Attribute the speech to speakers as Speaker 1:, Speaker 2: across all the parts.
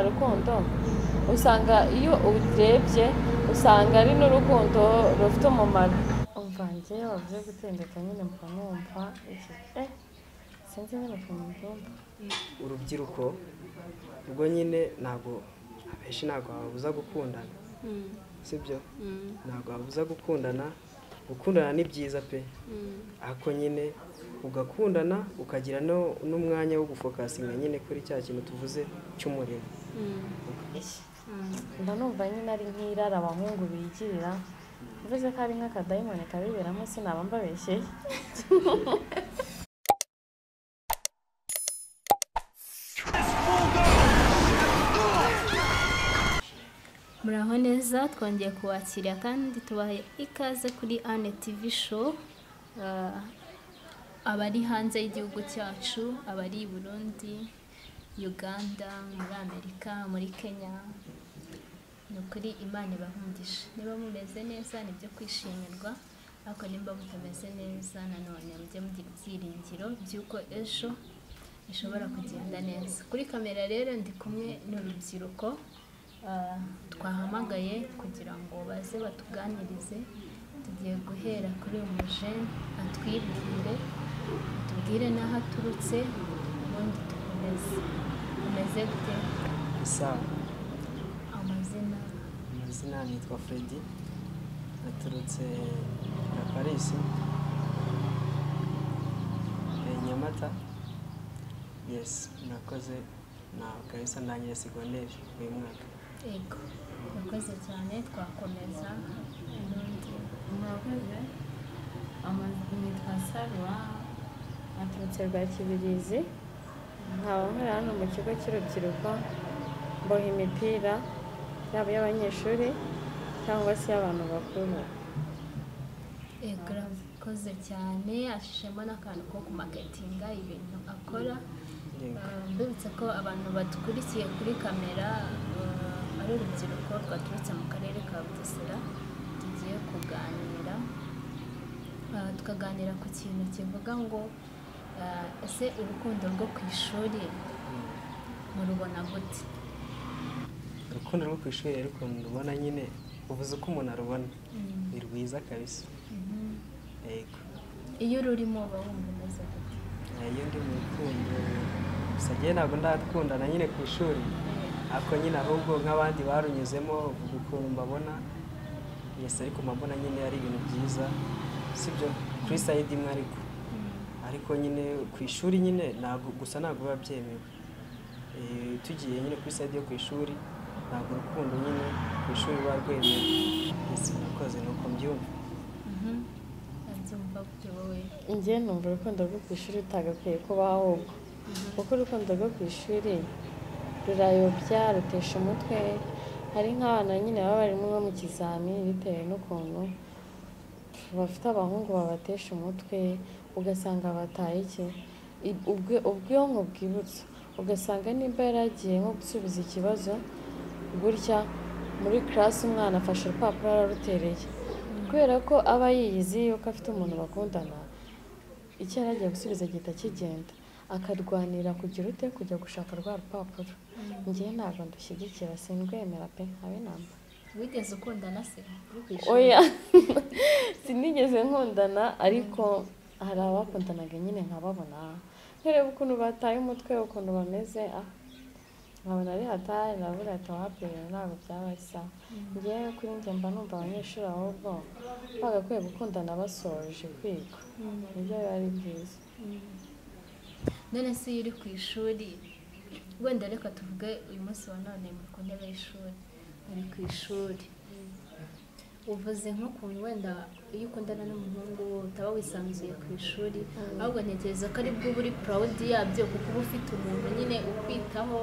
Speaker 1: Rukundo usanga iyo urebye usanga ari n'urukundo rufite umumaro. Umva, njyewe bavuze gutendeka nyine mba numva iki, sinzi nyine ukuntu mbyumva.
Speaker 2: Urubyiruko rwo nyine ntabwo abenshi ntabwo babuza gukundana, sibyo? Ntabwo babuza gukundana. Gukundana ni byiza pe, ariko nyine ugakundana ukagira n'umwanya wo gufokasinga nyine kuri cya kintu tuvuze cy'umurimo.
Speaker 1: Mba numva nyine ari nk'irara abahungu bigirira, mvuze ko ari nk'akadayimoni kabiberamo sinaba mbabeshyeye.
Speaker 3: Muraho neza, twongeye kubakira kandi tubahaye ikaze kuri Anne TV Show. Abari hanze y'igihugu cyacu, abari i Burundi, Uganda, muri Amerika, muri Kenya, ni ukuri Imana ibahungisha. Niba mumeze neza nibyo kwishimirwa, ariko nimba mutameze neza nanone mujye mugira ibyiringiro by'uko ejo bishobora kugenda neza. Kuri kamera rero ndi kumwe n'urubyiruko twahamagaye kugira ngo baze batuganirize. Tugiye guhera kuri uyu mujene atwibwire, atubwire n'aho aturutse, ubundi dukomeze. Umeze gute?
Speaker 2: Sawa.
Speaker 3: Amazina?
Speaker 2: Amazina nitwa Freddy, naturutse na Paris, Nyamata. Yes, murakoze. Na kabisa ndangije segonderi uyu mwaka.
Speaker 3: Yego, murakoze cyane. Twakomeza n'undi.
Speaker 1: Murakoze. Nitwa Sarwa, naturutse rwa Kibirizi, nkaba nkorera hano mu kigo cy'urubyiruko, mboha imipira yaba iy'abanyeshuri cyangwa se iy'abantu bakuru.
Speaker 3: Yego, urakoze cyane. Ashishemo n'akantu ko kumaketinga ibintu akora. Mbibutse ko abantu badukurikiye kuri kamera ari urubyiruko rwaturutse mu karere ka Bugesera. Tugiye kuganira, tukaganira ku kintu kivuga ngo ese urukundo rwo ku ishuri murubona gute?
Speaker 2: Urukundo rwo ku ishuri rero ukuntu rubona nyine uvuze uko umuntu arubona, ni rwiza kabisa. Yego.
Speaker 3: Iyo rurimo uba wumva umeze gute?
Speaker 2: Iyo ndi mu rukundo gusa njyewe ntabwo ndakundana nyine ku ishuri, ariko nyine ahubwo nk'abandi barunyuzemo uvuga ukuntu mbabona. Yes, ariko mbabona nyine ari ibintu byiza, sibyo? Kuri sayidi imwe, ariko nyine ku ishuri nyine ntabwo gusa ntabwo biba byemewe. Tugiye nyine kuri sayidi yo ku ishuri ntabwo urukundo nyine ku ishuri ruba rwemewe. Yes, murakoze, ni uko mbyumva.
Speaker 3: Abyumva gute wowe?
Speaker 1: Njye numva urukundo rwo ku ishuri rutagakwiye kubaho ahubwo, kuko urukundo rwo ku ishuri rurayobya, rutesha umutwe. Hari nk'abana nyine baba barimo nko mu kizamini bitewe n'ukuntu bafite abahungu babatesha umutwe, ugasanga bataye iki ubwonko bwibutsa, ugasanga nimba yaragiye nko gusubiza ikibazo gutya muri class, umwana afashe urupapuro ararutereye, kubera ko aba yiyizi yuko afite umuntu bakundana, icyo yari agiye gusubiza gihita kigenda, akarwanira kugira ute kujya gushaka rwa rupapuro. Njyewe ntabwo ndushyigikira, sindwemera pe, habe namba.
Speaker 3: Wigeze ukundana se uri ku ishuri?
Speaker 1: Oya, sinigeze nkundana, ariko hari abakundanaga nyine nkababona, nkareba ukuntu bataye umutwe, ukuntu bameze, nkabona ari hatari, navuga ati wapi, ntabwo byaba ari sawa. Njyewe kuri njye mba numva abanyeshuri ahubwo bagakwiye gukundana basoje kwiga, nibyo biba ari byiza.
Speaker 3: None se iyo uri ku ishuri, wenda reka tuvuge uyu munsi wa none muri ku ntebe y'ishuri, uri ku ishuri, uvuze nk'ukuntu wenda iyo ukundana n'umuhungu utaba wisanzuye ku ishuri, ahubwo ntekereza ko aribwo uba uri proud yabyo, kuko uba ufite umuntu nyine ukwitaho,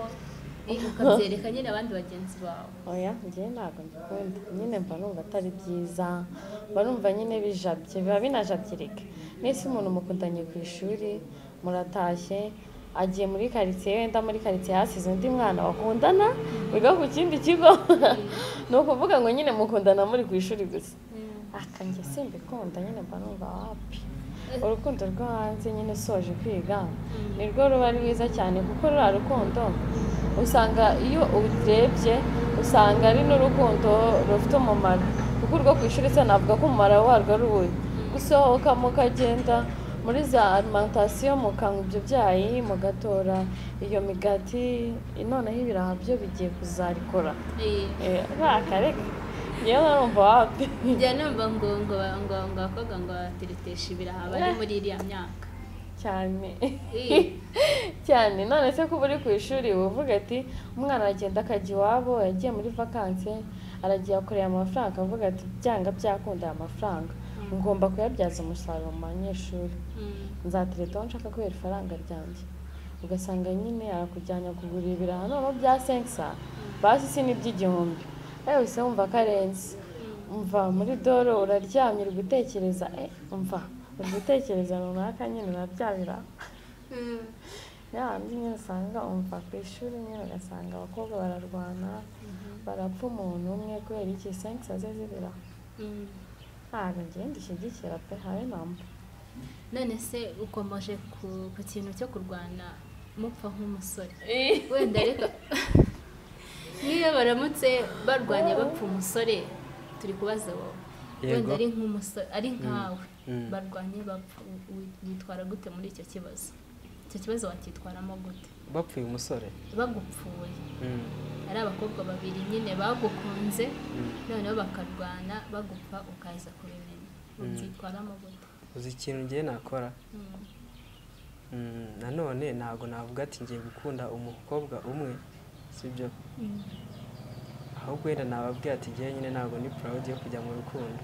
Speaker 3: ukabyereka nyine abandi bagenzi bawe.
Speaker 1: Oya, njyewe ntabwo mbikunda nyine, mba numva atari byiza, mba numva nyine bijabye, biba binajabye. Reka nese umuntu mukundanye ku ishuri, muratashye, agiye muri karitsiye, wenda muri karitsiye hasize undi mwana bakundana wiga ku kindi kigo, ni ukuvuga ngo nyine mukundana muri ku ishuri gusa. Aka njye simbikunda nyine, mba numva wapi. Urukundo rwo hanze nyine usoje kwiga nirwo ruba ari rwiza cyane, kuko ruriya rukundo usanga iyo urebye usanga ari n'urukundo rufite umumaro, kuko urwo ku ishuri se navuga ko umumaro warwo ari uwuhe? Gusohoka mukagenda muri za alimentation mukanywa ibyo byayi, mugatora iyo migati, noneho ibiraha byo bigiye kuzarikora. Bakareka yewe narumva wapi.
Speaker 3: Njya numva ngo ngo ngo ngo abakobwa ngo bateretesha ibiraha bari muri iriya myaka
Speaker 1: cyane cyane. None se kuba uri ku ishuri uvuga ati umwana aragenda akajya iwabo, yagiye muri vakansi, aragiye akorera amafaranga, akavuga ati byanga byakunda aya mafaranga ngomba kuyabyaza umusaruro mu banyeshuri, nzatereta aho nshaka kubera ifaranga ryanjye. Ugasanga nyine arakujyana kugura ibiraha noneho bya 500 basi si n'iby'igihumbi, ewe se wumva ko arenze. Umva muri doro uraryamye uri gutekereza, umva uri gutekereza runaka nyine urabyabira. Yandi nyine usanga umva ku ishuri nyine ugasanga abakobwa bararwana, barapfa umuntu umwe kubera iki 500 ze zibira. Ntabwo ngiye ndishyigikira pe, habe namba.
Speaker 3: None se ukomeje ku kintu cyo kurwana mupfa nk'umusore, wenda reka niyo baramutse barwanye bapfa umusore, turi kubaza wowe wenda ari nk'umusore ari nkawe barwanye bapfa, witwara gute muri icyo kibazo? Icyo kibazo wakitwaramo gute?
Speaker 2: Bapfuye umusore
Speaker 3: bagupfuye, ari abakobwa babiri nyine bagukunze, noneho bakarwana bagupfa ukaza kubimenya, ubyitwaramo gute?
Speaker 2: Uzi ikintu ngiye nakora? Nanone ntabwo navuga ati ngiye gukunda umukobwa umwe, sibyo? Ahubwo wenda nababwira ati ngiye nyine ntabwo ni proud yo kujya mu rukundo,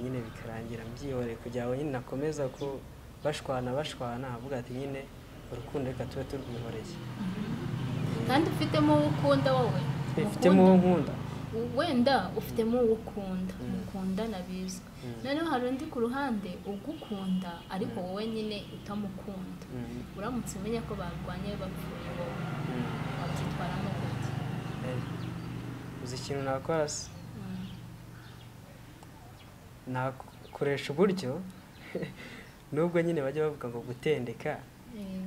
Speaker 2: nyine bikarangira mbyihoreye kugira ngo nyine nakomeza ko bashwana avuga ati nyine urukundo reka tube turwihoreye.
Speaker 3: Kandi ufitemo uwo ukunda wowe?
Speaker 2: Ufitemo uwo nkunda,
Speaker 3: wenda ufitemo uwo ukunda mukundana bizwi, noneho hari undi ku ruhande ugukunda ariko wowe nyine utamukunda. Uramutse umenya ko barwanye bapfuye wowe wabyitwaramo gute?
Speaker 2: Uzi ikintu nakora se? Nakoresha uburyo nubwo nyine bajya bavuga ngo gutendeka,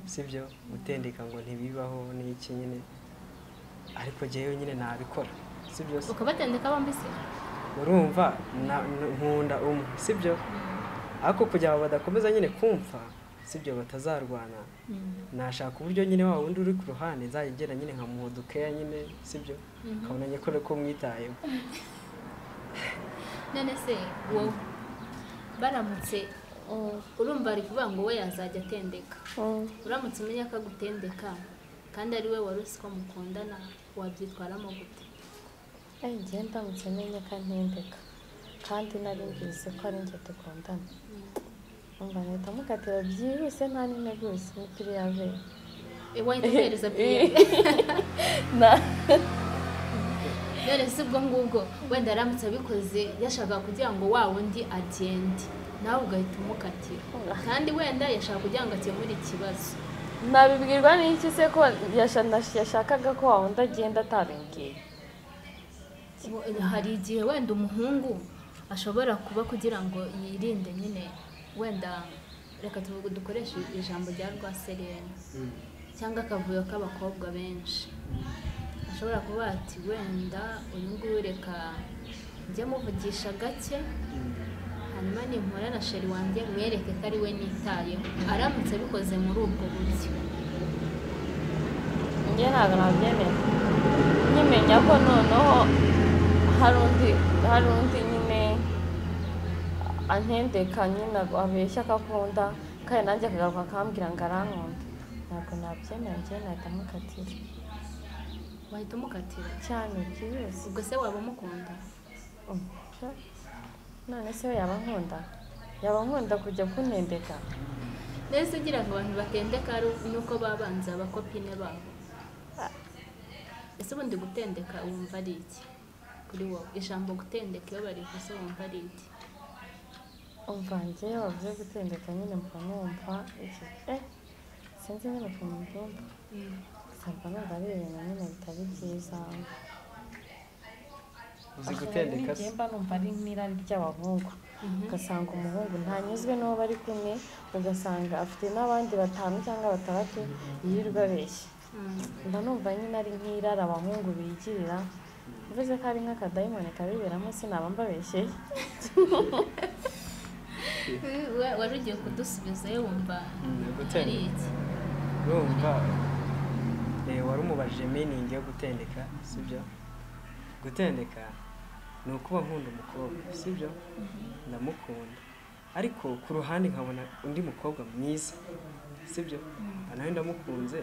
Speaker 2: sibyo? Gutendeka ngo ntibibaho n'iki nyine, ariko jyewe nyine nabikora, sibyo?
Speaker 3: Ukabatendeka bombi se?
Speaker 2: Urumva nkunda umwe, sibyo? Ariko kugira ngo badakomeza nyine kumva, sibyo, batazarwana, nashaka uburyo nyine wa wundi uri ku ruhande nzagera nyine nkamuha dukeya nyine, sibyo? Nkabona nyine ko mwitayeho.
Speaker 3: None se wowe baramutse urumva ari kuvuga ngo we yazajya atendeka, uramutse umenya ko agutendeka kandi ari we wari uzi ko mukundana, wabyitwaramo gute?
Speaker 1: Njye ndamutse menya ko antendeka kandi nari mbizi ko ari njye dukundana, umva nahita mukatira byihuse nta n'integuza ni pirive.
Speaker 3: Wahita umuhereza pirive? None se ubwo ngubwo wenda aramutse abikoze yashakaga kugira ngo wa wundi agende, nawe ugahita umukatira, kandi wenda yashaka kugira ngo akemure ikibazo.
Speaker 1: Nabibwirwa n'iki se ko yashakaga ko wa wundi agenda atabimbwiye?
Speaker 3: Hari igihe wenda umuhungu ashobora kuba kugira ngo yirinde nyine, wenda reka tuvuge dukoreshe ijambo rya rwaserena cyangwa akavuyo k'abakobwa benshi, ashobora kuba ati wenda uyu nguyu reka njye muvugisha gake, hanyuma nimpura na sheri wanjye mwereke ko ari we nitayeho. Aramutse abikoze muri ubwo buryo,
Speaker 1: njye ntabwo nabyemera. Nkimenya ko noneho hari undi nyine antendeka nyine abeshya akakunda, kandi nanjye akagaruka akambwira ngo arankunda, ntabwo nabyemera. Njye nahita mukatira.
Speaker 3: Wahita umukatira
Speaker 1: cyane byihuse.
Speaker 3: Ubwo se waba umukunda?
Speaker 1: None se we yaba ankunda? Yaba ankunda kujya kuntendeka?
Speaker 3: Nese ugira ngo abantu batendeka ari nuko babanza abakopine babo? Ese ubundi gutendeka wumva ari iki kuri wowe? Ijambo gutendeka iyo barivuze wumva ari iki?
Speaker 1: Umva njyewe bavuze gutendeka nyine mba numva iki, sinzi nyine ukuntu mbyumva, gusa mba numva ari ibintu nyine bitari byiza.
Speaker 2: Uzi gutendeka se?
Speaker 1: Mba numva ari nk'irari ry'abahungu. Ugasanga umuhungu ntanyuzwe n'uwo bari kumwe, ugasanga afite n'abandi batanu cyangwa batandatu yirirwa abeshya. Mba numva nyine ari nk'irara abahungu bigirira, mvuze ko ari nk'akadayimoni kabiberamo sinaba mbabeshyeye.
Speaker 3: Wari ugiye kudusubizayo wumva ari iki?
Speaker 2: Urumva wari umubajije meaning yo gutendeka, sibyo? Gutendeka ni ukuba nkunda umukobwa, sibyo? Ndamukunda, ariko ku ruhande nkabona undi mukobwa mwiza, sibyo? Nawe ndamukunze,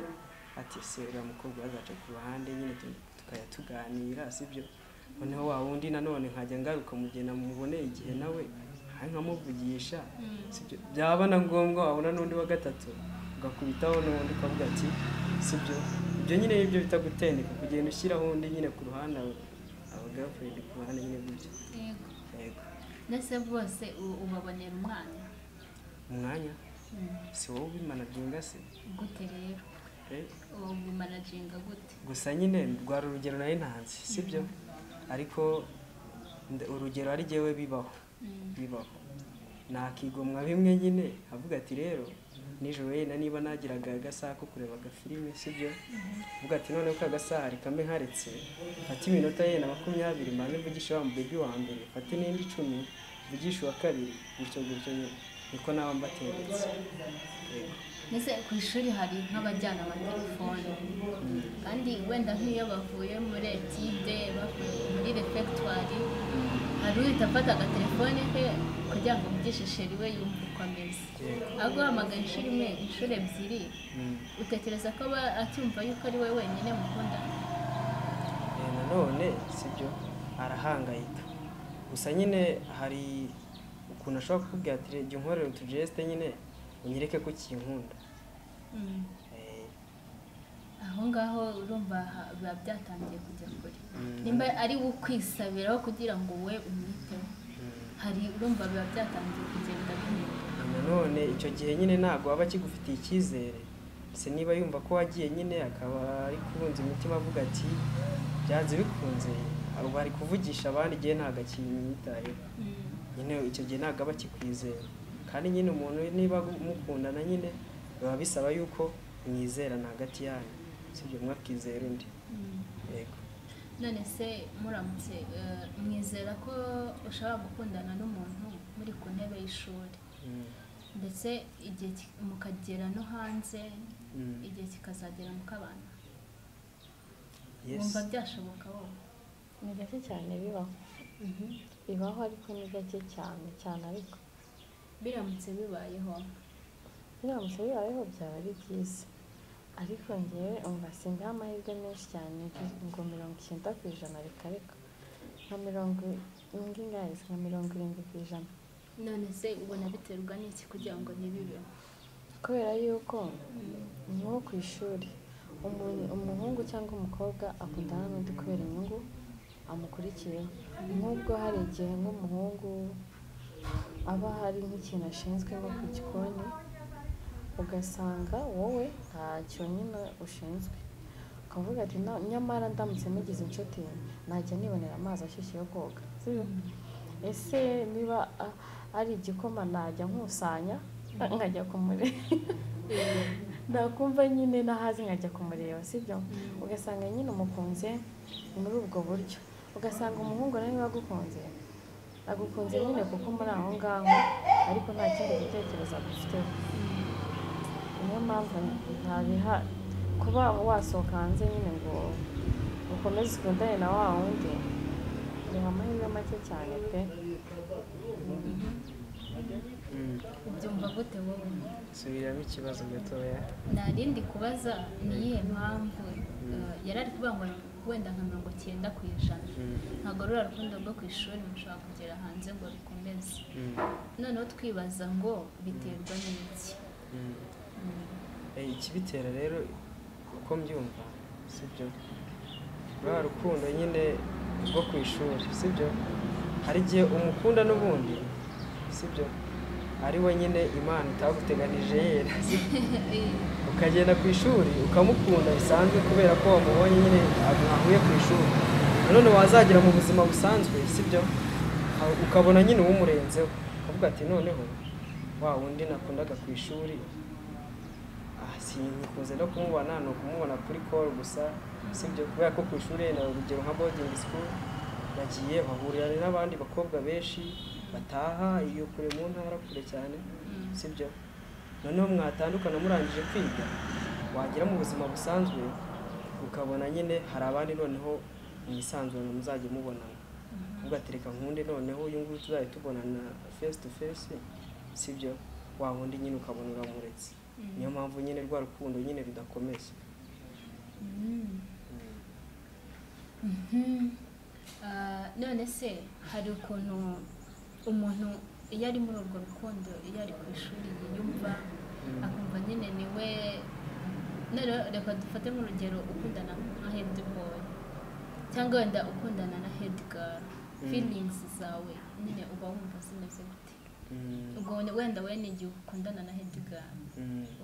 Speaker 2: ati se uriya mukobwa azaca ku ruhande nyine tukajya tuganira, sibyo? Noneho wa wundi nanone nkajya ngaruka mu gihe namuboneye igihe nawe nkamuvugisha, sibyo? Byaba na ngombwa wabona n'undi wa gatatu ugakubitaho n'undi ukavuga ati sibyo? Ibyo nyine nibyo bita gutendeka, kugenda ushyiraho undi nyine ku ruhande, aba girlfriend ku ruhande nyine gutyo.
Speaker 3: Yego.
Speaker 2: Yego.
Speaker 3: Nese bose ubabonera umwanya?
Speaker 2: Umwanya? Si wowe ubimanaginga se?
Speaker 3: Gute rero? Ubimanaginga gute?
Speaker 2: Gusa nyine rwari urugero nari ntanze, sibyo? Ariko urugero ari jyewe bibaho. Bibaho. Nakigomwa bimwe nyine avuga ati rero nijoro yenda niba nagiraga agasaha ko kureba agafilime, sibyo? Avuga ati noneho ka gasaha reka mbe nkaretse, mfate iminota yenda 20 mbanze mvugishe wa mubebi wa mbere, mfate n'indi 10 mvugishe uwa kabiri, gutyo gutyo nyine niko naba mbatendetse.
Speaker 3: Mbese ku ishuri hari nk'abajyana amatelefone, kandi wenda nk'iyo bavuye muri etide, bavuye muri refegitwari, hari uhita afata agatelefone ke kugira ngo avugishe sheri we yumve uko ameze. Aguhamagaye inshuro imwe, inshuro ebyiri, utekereza ko aba acyumva yuko ari we wenyine mukundana?
Speaker 2: Nanone sibyo, arahangayika. Gusa nyine hari ukuntu ashobora kukubwira ati jya unkorera utujeste nyine unyereke ko ukinkunda.
Speaker 3: Aho ngaho urumva biba byatangiye kujya kure. Nimba ari we ukwisabiraho kugira ngo we umwiteho, hari urumva biba byatangiye kugenda bihinduka.
Speaker 2: Nanone icyo gihe nyine ntabwo aba akigufitiye icyizere, se niba yumva ko wagiye nyine akaba ari kubunza umutima avuga ati byanze bikunze abo bari kuvugisha abandi igihe ntabwo akinyitayeho. Nyine icyo gihe ntabwo aba akikwizera. Kandi nyine umuntu niba mukundana nyine biba bisaba yuko mwizerana hagati yanyu, sibyo? Mwakizera undi. Yego.
Speaker 3: None se muramutse mwizera ko ushobora gukundana n'umuntu muri ku ntebe y'ishuri, ndetse igihe mukagera no hanze, igihe kikazagera mukabana? Wumva byashoboka wowe?
Speaker 1: Ni gake cyane bibaho. Bibaho ariko ni gake cyane cyane, ariko
Speaker 3: biramutse bibayeho,
Speaker 1: biramutse bibayeho byaba ari byiza. Ariko ngewe umva simbiha amahirwe menshi cyane ngo 90% reka reka, nka 70%.
Speaker 3: None se ubona biterwa n'iki kugira ngo ntibibeho?
Speaker 1: Kubera yuko nko ku ishuri umuhungu cyangwa umukobwa akundana n'undi kubera inyungu amukurikiyeho. Nk'ubwo hari igihe nk'umuhungu aba hari nk'ikintu ashinzwe nko ku gikoni, ugasanga wowe ntacyo nyine ushinzwe, ukavuga ati nyamara ndamutse mugize inshuti najya nibonera amazi ashyushye yo koga. Ese niba ari igikoma najya nkusanya nkajya kumureba, nakumva nyine nahazi nkajya kumureba, sibyo? Ugasanga nyine umukunze muri ubwo buryo. Ugasanga umuhungu nawe niba agukunze, agukunze nyine kuko muri aho ngaho, ariko nta kindi gitekerezo agufiteho. Niyo mpamvu ntabiha kuba wasohoka hanze nyine ngo ukomeze ukundane na wa wundi, ni amahirwe make cyane pe.
Speaker 3: Ubyumva gute wowe?
Speaker 2: Subiramo ikibazo gatoya.
Speaker 3: Narindi kubaza ni iyihe mpamvu yari ari kuvuga ngo wenda nka 90% ntabwo ruriya rukundo rwo ku ishuri mushobora kugera hanze ngo rukomeze. Noneho twibaza ngo biterwa n'iki?
Speaker 2: Ikibitera rero uko mbyumva, sibyo? Ruriya rukundo nyine rwo ku ishuri, sibyo? Hari igihe umukunda n'ubundi, sibyo? Ari we nyine Imana itaguteganije yera, ukagenda ku ishuri ukamukunda bisanzwe kubera ko wamubonye nyine mwahuye ku ishuri. Nanone wazagera mu buzima busanzwe, sibyo? Ukabona nyine uwumurenzeho ukavuga ati noneho wa wundi nakundaga ku ishuri sinkunze no kumubona, ni ukumubona kuri call gusa, sibyo? Kubera ko ku ishuri na urugero nka boarding school bagiye bahurira n'abandi bakobwa benshi bataha iyo kure mu ntara kure cyane, sibyo? Noneho mwatandukana murangije kwiga, wagera mu buzima busanzwe ukabona nyine hari abandi noneho mwisanzurana muzajya mubonana, ugatereka nkunde noneho uyu nguyu tuzajya tubonana face to face, sibyo? Wa wundi nyine ukabona uramuretse. Niyo mpamvu nyine rwa rukundo nyine rudakomeza.
Speaker 3: None se hari ukuntu umuntu iyo ari muri urwo rukundo, iyo ari ku ishuri yiyumva akumva nyine niwe, none reka dufate nk'urugero ukundana nka head boy cyangwa wenda ukundana na head girl, feelings zawe nyine uba wumva zimeze gute? Ubwo wenda we ni igihe ukundana na head girl,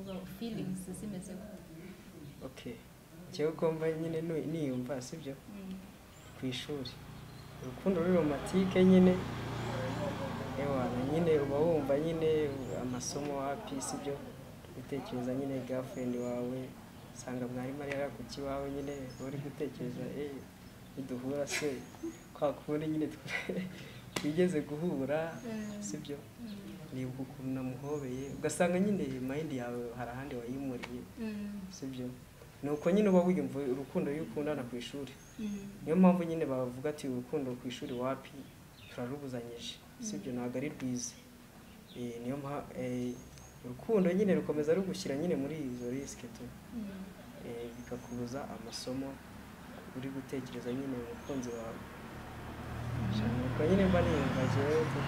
Speaker 3: uba feelings zimeze gute?
Speaker 2: Okay, njyewe uko mba nyine niyumva, sibyo? Ku ishuri urukundo ruri romantique nyine, ewana nyine uba wumva nyine amasomo wapi, sibyo? Gutekereza nyine girlfriend wawe, usanga mwarimu ari hariya ku kibaho nyine uri gutekereza niduhura se kwa kundi nyine twigeze guhura, sibyo? Nibuka ukuntu namuhobeye, ugasanga nyine mind yawe hari ahandi wayimuriye, sibyo? Ni uko nyine uba wiyumva urukundo iyo ukundana ku ishuri. Niyo mpamvu nyine bavuga ati urukundo ku ishuri wapi, turarubuzanyije, sibyo? Ntabwo ari rwiza. Niyo urukundo nyine rukomeza rugushyira nyine muri izo risque tu, bikakubuza amasomo uri gutekereza nyine umukunzi wawe. Nuko nyine mba niyumva jewe tu.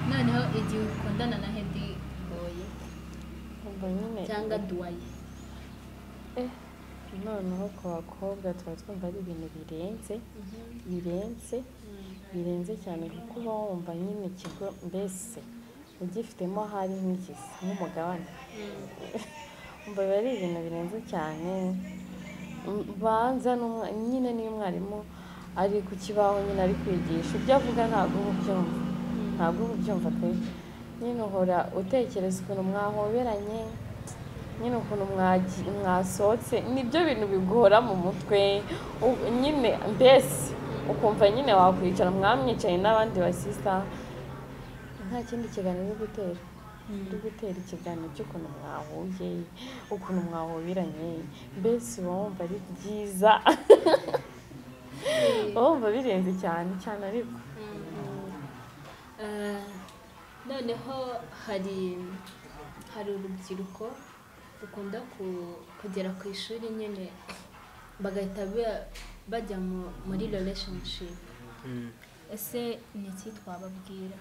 Speaker 3: Noneho igihe ukundana na head boy
Speaker 1: Umva nyine
Speaker 3: cyangwa doyen?
Speaker 1: Noneho ku bakobwa tuba twumva ari ibintu birenze, birenze, birenze cyane, kuko uba wumva nyine ikigo mbese ugifitemo ahari nk'ikisi nk'umugabane. Umva biba ari ibintu birenze cyane. Banza nyine niyo umwarimu ari ku kibaho nyine ari kwigisha, ibyo avuga ntabwo uba ubyumva, ntabwo uba ubyumva pe. Nyine uhora utekereza ukuntu mwahoberanye nyine, ukuntu mwasohotse, nibyo bintu biguhora mu mutwe. Nyine mbese ukumva nyine wakwicara mwamwicaye n'abandi basista, nta kindi kiganiro uri gutera, uri gutera ikiganiro cy'ukuntu mwahuye, ukuntu mwahoberanye. Mbese uba wumva ari byiza, uba wumva birenze cyane cyane ariko.
Speaker 3: Noneho hari urubyiruko rukunda kugera ku ishuri nyine bagahita bajya muri relationship. Ese ni iki twababwira?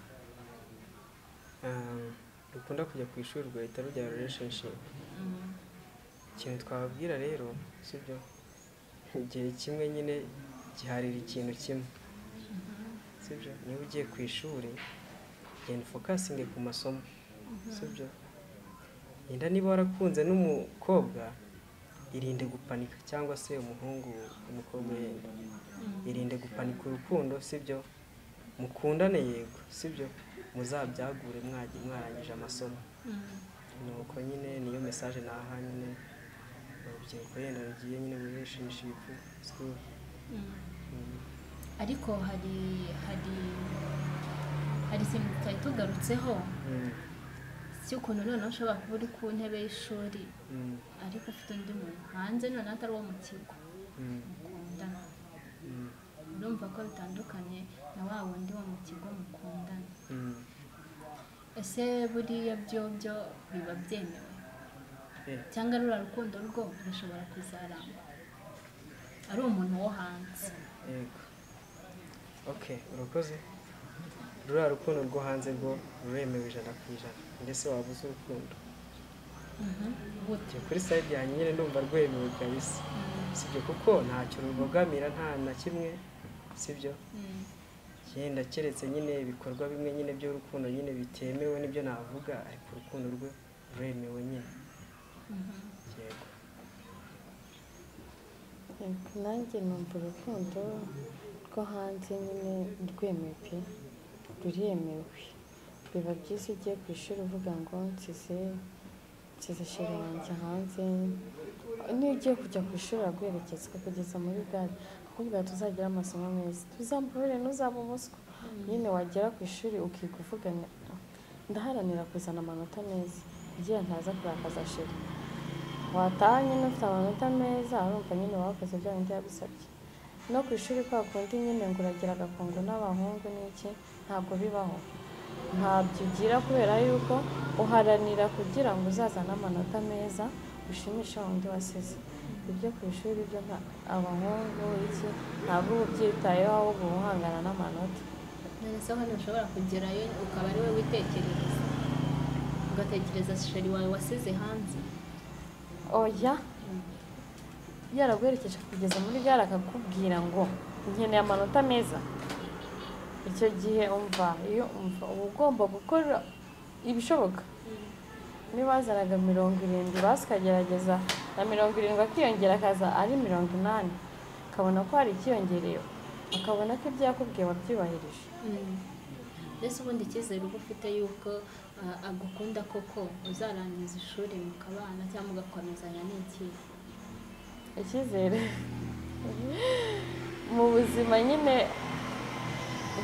Speaker 2: Rukunda kujya ku ishuri rugahita rujya relationship, ikintu twababwira rero, sibyo? Igihe kimwe nyine giharira ikintu kimwe, sibyo? Niba ugiye ku ishuri, genda ufocusinge ku masomo, sibyo? Yenda niba warakunze n'umukobwa, irinde gupanika, cyangwa se umuhungu, umukobwa, yenda irinde gupanika urukundo, sibyo? Mukundane yego, sibyo? Muzabyagure mwagiye mwarangije amasomo. Nuko nyine niyo message naha nyine urubyiruko yenda rugiye nyine muri relationship school.
Speaker 3: Ariko hari ikintu tutari tugarutseho cy'ukuntu noneho ushobora kuba uri ku ntebe y'ishuri ariko ufite undi muntu hanze, noneho atari uwo mu kigo mukundana. Urumva ko bitandukanye na wa wundi wo mu kigo mukundana. Ese buriya byo biba byemewe cyangwa ruriya rukundo rwo rushobora kuzaramba ari umuntu wo hanze?
Speaker 2: Yego, okay, urakoze. Ruriya rukundo rwo hanze rwo ruremewe 100%. Ndetse waba uzi urukundo.
Speaker 3: Gute?
Speaker 2: Njye kuri side yanjye nyine ndumva rwemewe kabisa, sibyo? Kuko ntacyo rubogamira, nta na kimwe, sibyo? Yenda keretse nyine ibikorwa bimwe nyine by'urukundo nyine bitemewe, nibyo navuga, ariko urukundo rwe ruremewe nyine. Yego.
Speaker 1: Yego, nanjye numva urukundo rwo hanze nyine rwemewe pe. Ruremewe. Biba byiza ugiye ku ishuri uvuga ngo nsize chéri wanjye hanze. Niyo ugiye kujya ku ishuri araguherekeza akakugeza muri gare, akakubwira tuzagira amasomo meza, tuzambabarire ntuzaba umuswa. Nyine wagera ku ishuri ukiga uvuga ndaharanira kuzana amanota meza kugira ntaza kurakaza chéri. Wataha nyine ufite amanota meza, urumva nyine wakoze bya bindi yagusabye. No ku ishuri kwa kundi nyine ngo uragira agakungu n'abahungu n'iki, ntabwo bibaho. Ntabyo ugira kubera yuko uharanira kugira ngo uzazane amanota meza ushimishe wa wundi wasize. Ibyo ku ishuri byo abahungu iki ntabwo uba ubyitayeho, ahubwo uba uhangana n'amanota.
Speaker 3: None se hano ushobora kugerayo ukaba ari we witekerereza, ugatekereza chéri wawe wasize hanze?
Speaker 1: Oya, yaraguherekeje kugeza muri gare akakubwira ngo nkeneye amanota meza, icyo gihe umva iyo umva uba ugomba gukora ibishoboka. Niba wazanaga 70 basi ukagerageza na 70 akiyongera akaza ari 80, akabona ko hari ikiyongereyeho, akabona ko ibyo yakubwiye wabyubahirije.
Speaker 3: Mbese ubundi icyizere uba ufite yuko agukunda koko uzarangiza ishuri mukabana cyangwa mugakomezanya ni iki?
Speaker 1: Icyizere mu buzima nyine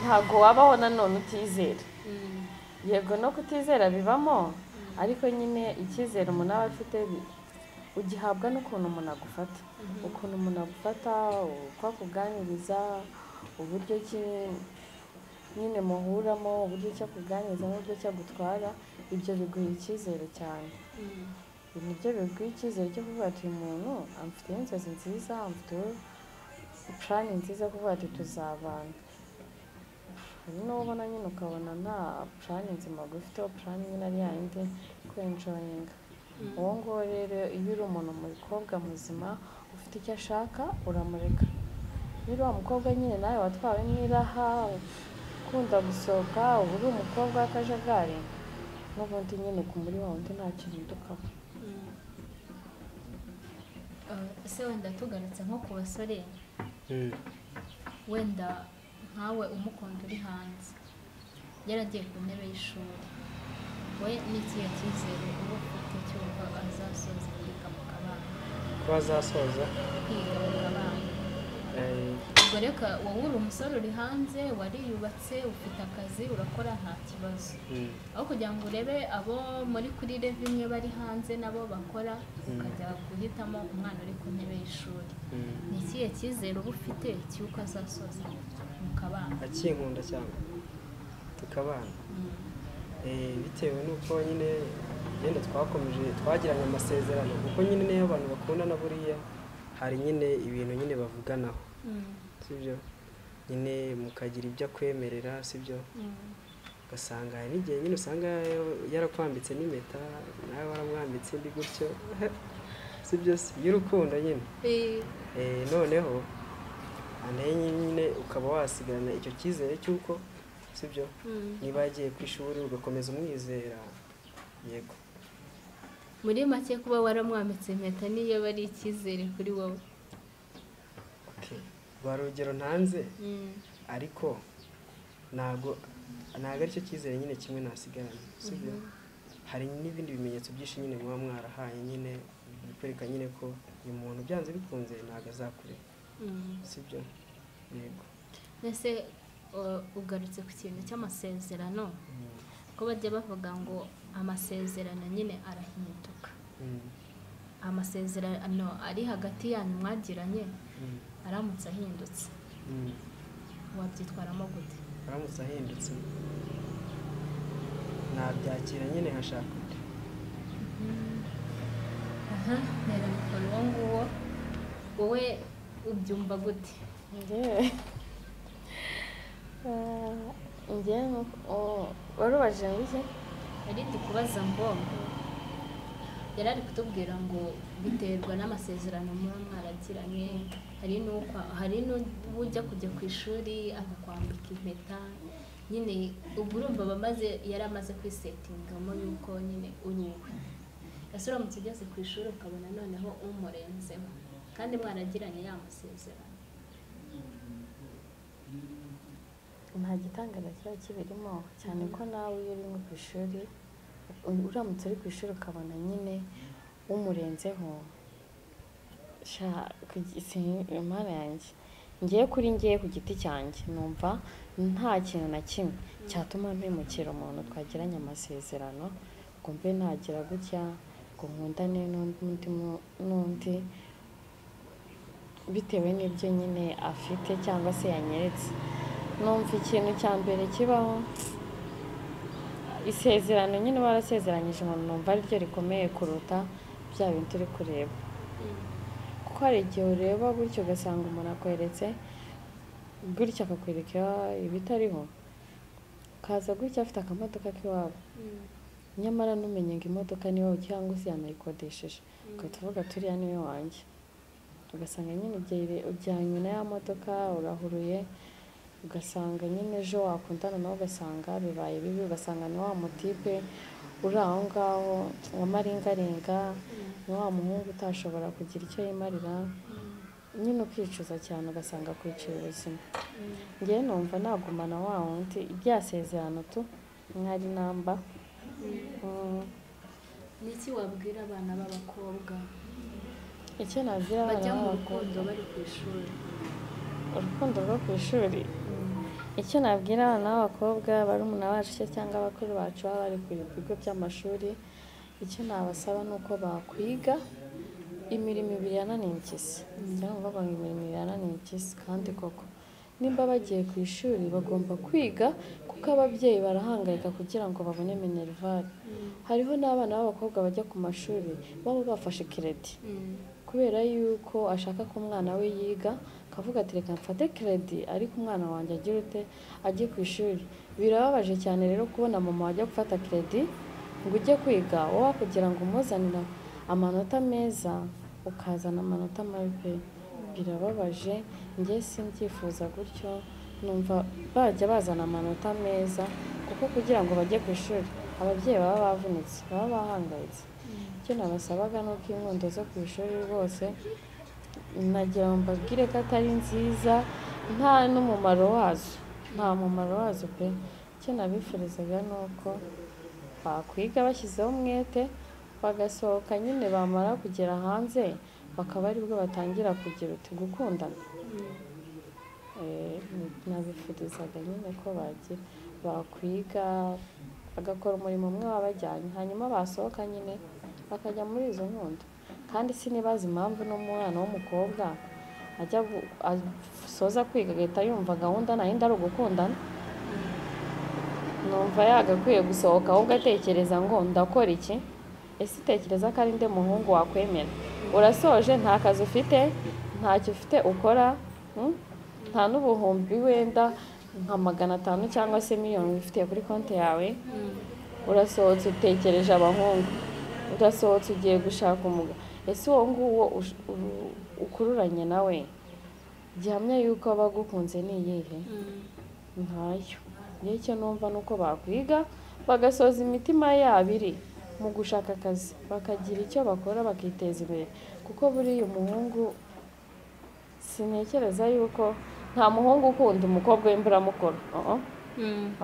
Speaker 1: ntabwo wabaho nanone utizera. Yego no kutizera bibamo, ariko nyine icyizere umuntu aba afite ugihabwa n'ukuntu umuntu agufata, ukuntu umuntu agufata, uko akuganiriza, uburyo ki nyine muhuramo, uburyo ki akuganiriza n'uburyo ki agutwara, ibyo biguha icyizere cyane. Nibyo biguha icyizere cyo kuvuga ati uyu muntu amfitiye inzozi nziza, amfitiye plan nziza yo kuvuga ati tuzabana. Hari n'uwo ubona nyine ukabona nta plan nzima agufiteho, plan nyine ari yayindi kwenjoyinga. Uwo nguwo rero iyo uri umuntu umukobwa muzima ufite icyo ashaka uramureka. Iyo uri wa mukobwa nyine nawe watwawe n'iraha, ukunda gusohoka, uba uri umukobwa w'akajagari, n'ubundi nyine ku muri wa wundi nta gihindukaho.
Speaker 3: Ese wenda tugarutse nko ku basore, wenda nkawe umukunda uri hanze yaragiye ku ntebe y'ishuri, we n'ikihe cyizere uba ufite cy'uko azasoza kwiga mukabana?
Speaker 2: Ko azasoza
Speaker 3: kwiga mukabana. Ubwo reka wowe uri umusore uri hanze, wariyubatse, ufite akazi, urakora nta kibazo. Aho kugira ngo urebe abo muri kuri level imwe bari hanze nabo bakora, ukajya guhitamo umwana uri ku ntebe y'ishuri. Ni ikihe cyizere uba ufite cy'uko azasoza mukabana?
Speaker 2: Akinkunda cyane tukabana. Bitewe n'uko nyine yenda twakomeje twagiranye amasezerano, kuko nyine niyo abantu bakundana buriya hari nyine ibintu nyine bavuganaho, sibyo? Nyine mukagira ibyo akwemerera, sibyo? Ugasanga hari n'igihe nyine usanga yarakwambitse n'impeta nawe waramwambitse indi gutyo, sibyo? Se y'urukundo nyine. Noneho nyine ukaba wasigarana icyo cyizere cy'uko, sibyo, niba yagiye ku ishuri ugakomeza umwizera. Yego,
Speaker 3: muri make kuba waramwambitse impeta niyo bari icyizere kuri wowe.
Speaker 2: Rwa rugero ntanze, ariko ntabwo aricyo cyizere nyine kimwe nasigarana, sibyo? Hari n'ibindi bimenyetso byinshi nyine muba mwarahaye nyine bikwereka nyine ko uyu muntu byanze bikunze ntabwo azakureka, sibyo? Yego.
Speaker 3: Mbese ugarutse ku kintu cy'amasezerano, ko bajya bavuga ngo amasezerano nyine arahinduka, amasezerano ari hagati yanyu mwagiranye aramutse ahindutse wabyitwaramo gute?
Speaker 2: Aramutse ahindutse nabyakira nyine nkashaka undi.
Speaker 3: Aha rero uwo nguwo wowe ubyumva gute?
Speaker 1: Njyewe warubajije ngo iki?
Speaker 3: Yari ndi kubaza ngo yari ari kutubwira ngo biterwa n'amasezerano muba mwaragiranye, hari n'ujya kujya ku ishuri akakwambika impeta nyine, ubwo urumva yari amaze kwisetingamo yuko nyine uri uwe. Ese uramutse ugeze ku ishuri ukabona noneho umurenzeho kandi mwaragiranye ya masezerano,
Speaker 1: nta Nta gitangaza kiba kibirimo, cyane ko nawe iyo uri nko ku ishuri, uramutse uri ku ishuri ukabona nyine umurenzeho, Imana yanjye, ngiye kuri ngiye ku giti cyanjye numva nta kintu na kimwe cyatuma mpemukira umuntu twagiranye amasezerano, ngo mbe nagira gutya, ngo nkundane n'undi bitewe n'ibyo nyine afite cyangwa se yanyeretse. Numva ikintu cya mbere kibaho, isezerano nyine warasezeranyije umuntu, numva ariryo rikomeye kuruta bya bintu uri kureba. Kuko hari igihe ureba gutyo ugasanga umuntu akweretse gutya, akakwereka ibitariho, kaza gutya afite akamodoka k'iwabo, nyamara ntumenye ngo imodoka ni iwawe cyangwa se yanayikodesheje, ugahita uvuga turiya niwe wanjye, ugasanga nyine ujyanywe na ya modoka urahuruye, ugasanga nyine ejo wakundana nawe ugasanga bibaye bibi, ugasanga ni wa mutipe uri aho ngaho wa maringaringa, ni wa muhungu utashobora kugira icyo yimarira, nyine ukicuza cyane ugasanga kwicira ubuzima. Ngewe numva nagumana wa wundi rya sezerano tu mwari namba.
Speaker 3: Niki wabwira abana b'abakobwa
Speaker 1: Icyo nabwira abana
Speaker 3: bajya mu
Speaker 1: b'abakobwa
Speaker 3: rukundo bari ku ishuri?
Speaker 1: Urukundo rwo ku ishuri, icyo nabwira abana b'abakobwa, barumuna bacu cyangwa abakuru bacu baba bari ku bigo by'amashuri, icyo nabasaba ni uko bakwiga. Imirimo ibiri yananiye impyisi, cyangwa bavuga ngo imirimo ibiri yananiye impyisi, kandi koko nimba bagiye ku ishuri bagomba kwiga, kuko ababyeyi barahangayika kugira ngo babone minerval. Hariho n'abana b'abakobwa bajya ku mashuri baba bafashe keredi, kubera yuko ashaka ko umwana we yiga, akavuga ati reka mfate keredi ariko umwana wanjye agire ute, ajye ku ishuri. Birababaje cyane rero kubona mama wajya gufata keredi ngo ujye kwiga, wowe kugira ngo umuzanire amanota meza ukazana amanota mabi pe, birababaje. Njye simbyifuza gutyo, numva bajya bazana amanota meza, kuko kugira ngo bajye ku ishuri ababyeyi baba bavunitse, baba bahangayitse. Icyo nabasabaga ni uko inkundo zo ku ishuri rwose nagira ngo mbabwire ko atari nziza, nta n'umumaro wazo, nta mumaro wazo pe. Icyo nabifurizaga ni uko bakwiga bashyizeho umwete, bagasohoka nyine, bamara kugera hanze bakaba aribwo batangira kugira uti gukundana. Nabifurizaga nyine ko bagira bakwiga bagakora umurimo umwe wabajyanye, hanyuma basohoka nyine bakajya muri izo nkundo. Kandi sinibaza impamvu n'umwana w'umukobwa ajya asoza kwiga agahita yumva gahunda nta yindi ari ugukundana. Numva yagakwiye gusohoka ahubwo atekereza ngo ndakora iki, ese utekereza ko ari nde muhungu wakwemera? Urasoje nta kazi ufite, ntacyo ufite ukora, nta n'ubuhumbi wenda nka 500 cyangwa se miliyoni wifitiye kuri konti yawe, urasohotse utekereje abahungu, urasohotse ugiye gushaka umugabo, ese uwo nguwo ukururanye nawe gihamya yuko aba agukunze ni iyihe? Ntayo. Icyo numva ni uko bakwiga bagasoza imitima yabo iri mu gushaka akazi, bakagira icyo bakora bakiteza imbere, kuko buriya umuhungu sintekereza yuko nta muhungu ukunda umukobwa w'imburamukoro.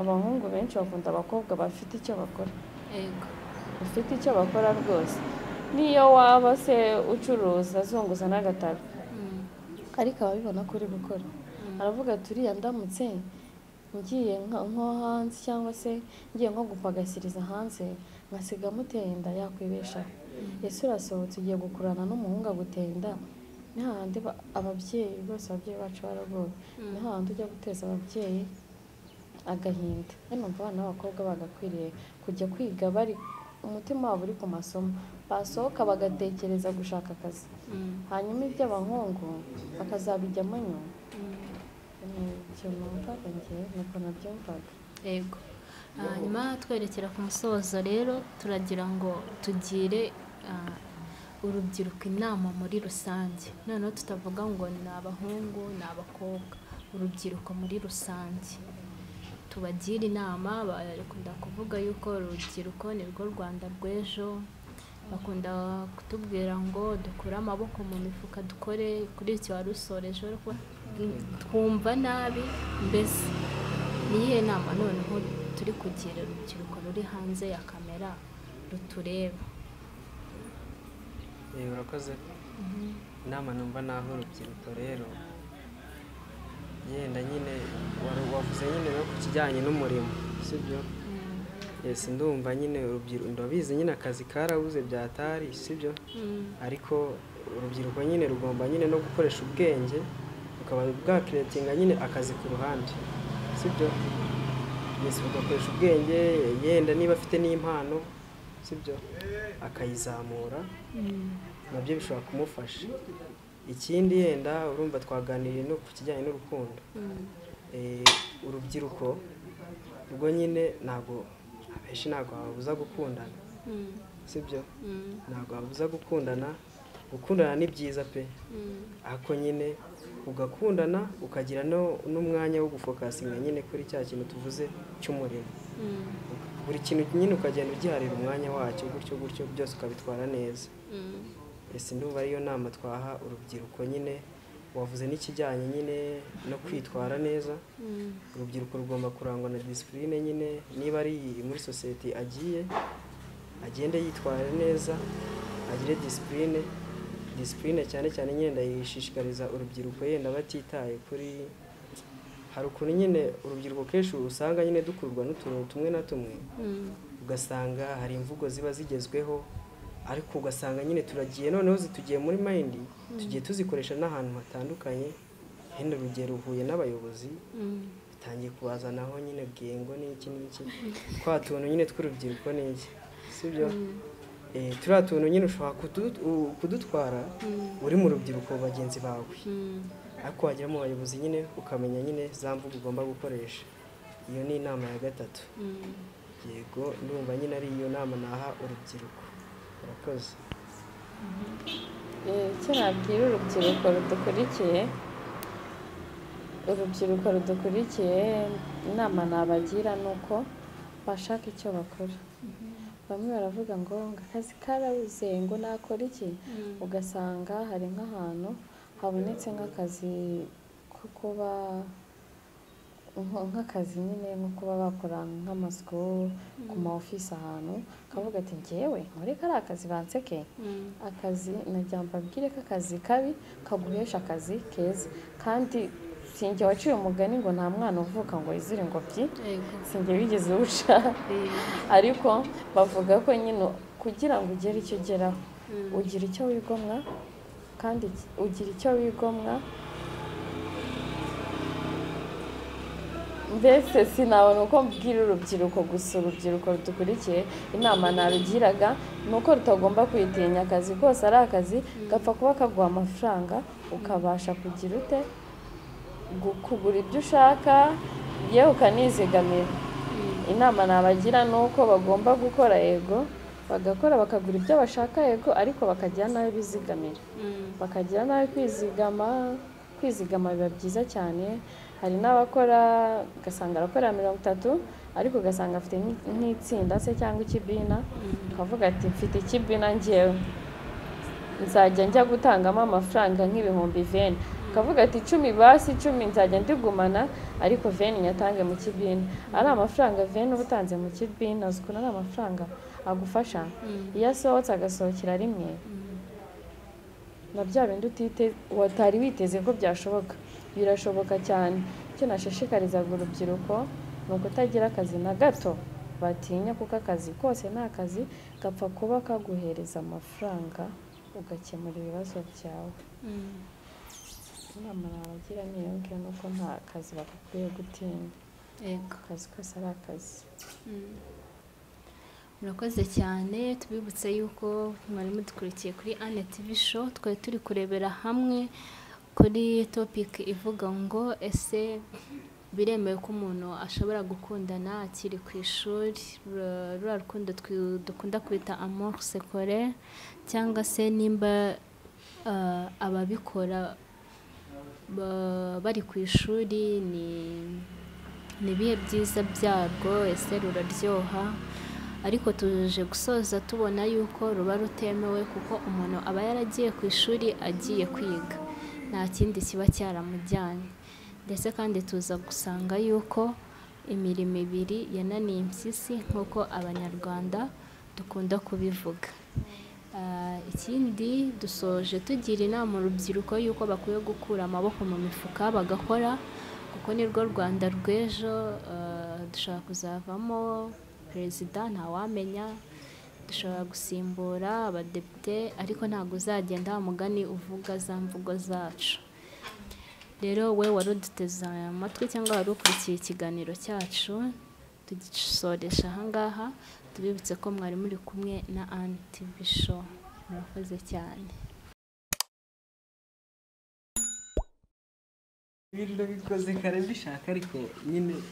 Speaker 1: Abahungu benshi bakunda abakobwa bafite icyo bakora, bafite icyo bakora rwose, niyo waba se ucuruza azunguza n'agataro, ariko ababibona ko uri gukora aravuga ati uriya ndamutse ngiye nko hanze cyangwa se ngiye nko gupagasiriza hanze nkasiga amuteye inda yakwibeshaho. Ese urasohotse ugiye gukurana n'umuhungu aguteye inda, ni hahandi ababyeyi rwose, ababyeyi bacu baragowe, ni hahandi ujya guteza ababyeyi agahinda. Numva abana b'abakobwa bagakwiriye kujya kwiga bari umutima wabo uri ku masomo, basohoka bagatekereza gushaka akazi, hanyuma iby'abahungu bakazabijyamo nyuma. Icyo numvaga njye nuko nabyumvaga.
Speaker 3: Yego. Hanyuma twerekera ku musozo rero, turagira ngo tugire urubyiruko inama muri rusange, noneho tutavuga ngo ni abahungu ni abakobwa, urubyiruko muri rusange tubagira inama. Bakunda kuvuga yuko urubyiruko ni rwo Rwanda rw'ejo, bakunda kutubwira ngo dukure amaboko mu mifuka dukore, kuri icyo wari usoreje twumva nabi mbese Ni iyihe nama noneho turi kugira urubyiruko ruri hanze ya kamera rutureba?
Speaker 2: Urakoze. Inama numva naho urubyiruko rero yenda nyine wavuze nyine no ku kijyanye n'umurimo, sibyo? Yes, ndumva nyine urubyiruko ndabizi nyine akazi karabuze byatari, sibyo? Ariko urubyiruko nyine rugomba nyine no gukoresha ubwenge rukaba bwakiretinga nyine akazi ku ruhande, sibyo? Yes, rugakoresha ubwenge yenda niba afite n'impano, sibyo, akayizamura, nabyo bishobora kumufasha. Ikindi yenda urumva twaganiriye no ku kijyanye n'urukundo. Urubyiruko rwo nyine ntabwo abenshi ntabwo babuza gukundana, sibyo? Ntabwo babuza gukundana, gukundana ni byiza pe, ariko nyine ugakundana ukagira n'umwanya wo gufokasinga nyine kuri cya kintu tuvuze cy'umurimo. Buri kintu nyine ukagenda ugiharira umwanya wacyo gutyo gutyo byose ukabitwara neza. Ese ndumva ariyo nama twaha urubyiruko nyine. Wavuze n'ikijyanye nyine no kwitwara neza. Urubyiruko rugomba kurangwa na disipurine nyine, niba ari muri sosiyete agiye agende yitwara neza, agire disipurine. Disipurine cyane cyane nyine ndayishishikariza urubyiruko yenda batitaye kuri, hari ukuntu nyine urubyiruko kenshi usanga nyine dukururwa n'utuntu tumwe na tumwe, ugasanga hari imvugo ziba zigezweho, ariko ugasanga nyine turagiye noneho zitugiye muri mind, tugiye tuzikoresha n'ahantu hatandukanye. Hino urugero uhuye n'abayobozi bitangiye kubazanaho nyine bwengo n'iki n'iki, twa tuntu nyine tw'urubyiruko n'iki, sibyo? Turiya tuntu nyine ushobora kudutwara uri mu rubyiruko bagenzi bawe, ariko wagera mu bayobozi nyine ukamenya nyine za mvugo ugomba gukoresha. Iyo ni inama ya gatatu. Yego, ndumva nyine ari iyo nama naha urubyiruko. Urakoze.
Speaker 1: Icyo nabwira urubyiruko rudukurikiye, inama nabagira ni uko bashaka icyo bakora. Bamwe baravuga ngo akazi karabuze, ngo nakora iki? Ugasanga hari nk'ahantu habonetse nk'akazi ko kuba nk'akazi nyine nko kuba bakora nk'amasuku ku ma office ahantu, kavuga ati njyewe nkore kari akazi banseke. Akazi najya mbabwire ko akazi kabi kaguhesha akazi keza, kandi sinjye waciye umugani ngo nta mwana uvuka ngo yizire ingobyi, sinjye wigeze uca, ariko bavuga ko nyine kugira ngo ugere icyo ugeraho ugira icyo wigomwa, kandi ugira icyo wigomwa. Mbese sinabona uko mbwira urubyiruko gusa, urubyiruko rudukurikiye inama narugiraga ni uko rutagomba kwitinya. Akazi kose ari akazi, gapfa kuba kaguha amafaranga ukabasha kugira ute kugura ibyo ushaka, yewe ukanizigamira. Inama nabagira ni uko bagomba gukora, yego bagakora bakagura ibyo bashaka, yego, ariko bakagira nabi bizigamira, bakagira nabi kwizigama. Kwizigama biba byiza cyane. Hari n'abakora ugasanga arakora 30 ariko ugasanga afite nk'itsinda se cyangwa ikibina, akavuga ati mfite ikibina njyewe nzajya njya gutangamo amafaranga nk'ibihumbi 20, akavuga ati 10 basi 10 nzajya ndigumana, ariko 20 nyatange mu kibina. Ari amafaranga 20 uba utanze mu kibina, uzi ukuntu ari amafaranga agufasha. Iyo asohotse agasohokera rimwe na bya bindi watari witeze ko byashoboka, birashoboka cyane. Icyo nashishikarizaga urubyiruko ni ukutagira akazi na gato batinya, kuko akazi kose ni akazi, gapfa kuba kaguhereza amafaranga ugakemura ibibazo byawe. Inama nabagira ni iyo ngiyo, ni uko nta kazi bagakwiye gutinya, akazi kose ari akazi.
Speaker 3: Murakoze cyane. Tubibutse yuko mwari mudukurikiye kuri Anne TV Show, twari turi kurebera hamwe kuri topic ivuga ngo ese biremewe ko umuntu ashobora gukundana akiri ku ishuri, ruriya rukundo dukunda kwita amour scolaire, cyangwa se nimba ababikora bari ku ishuri ni ibihe byiza byarwo, ese ruraryoha? Ariko tuje gusoza tubona yuko ruba rutemewe, kuko umuntu aba yaragiye ku ishuri agiye kwiga, nta kindi kiba cyaramujyanye. Ndetse kandi tuza gusanga yuko Imirimo ibiri yananiye impyisi nk'uko Abanyarwanda dukunda kubivuga. Ikindi dusoje tugira inama urubyiruko y'uko bakwiye gukura amaboko mu mifuka bagakora, kuko nirwo Rwanda rw'ejo. Dushobora kuzavamo perezida, ntawamenya, dushobora gusimbura abadepite, ariko ntabwo uzagenda wa mugani uvuga za mvugo zacu. Rero we wari uduteze amatwi cyangwa wari ukurikiye ikiganiro cyacu, tugisoresha ahangaha, tubibutse ko mwari muri kumwe na Anne TV Show. Murakoze cyane.
Speaker 2: Ibintu bikoze kare mbishaka, ariko nyine.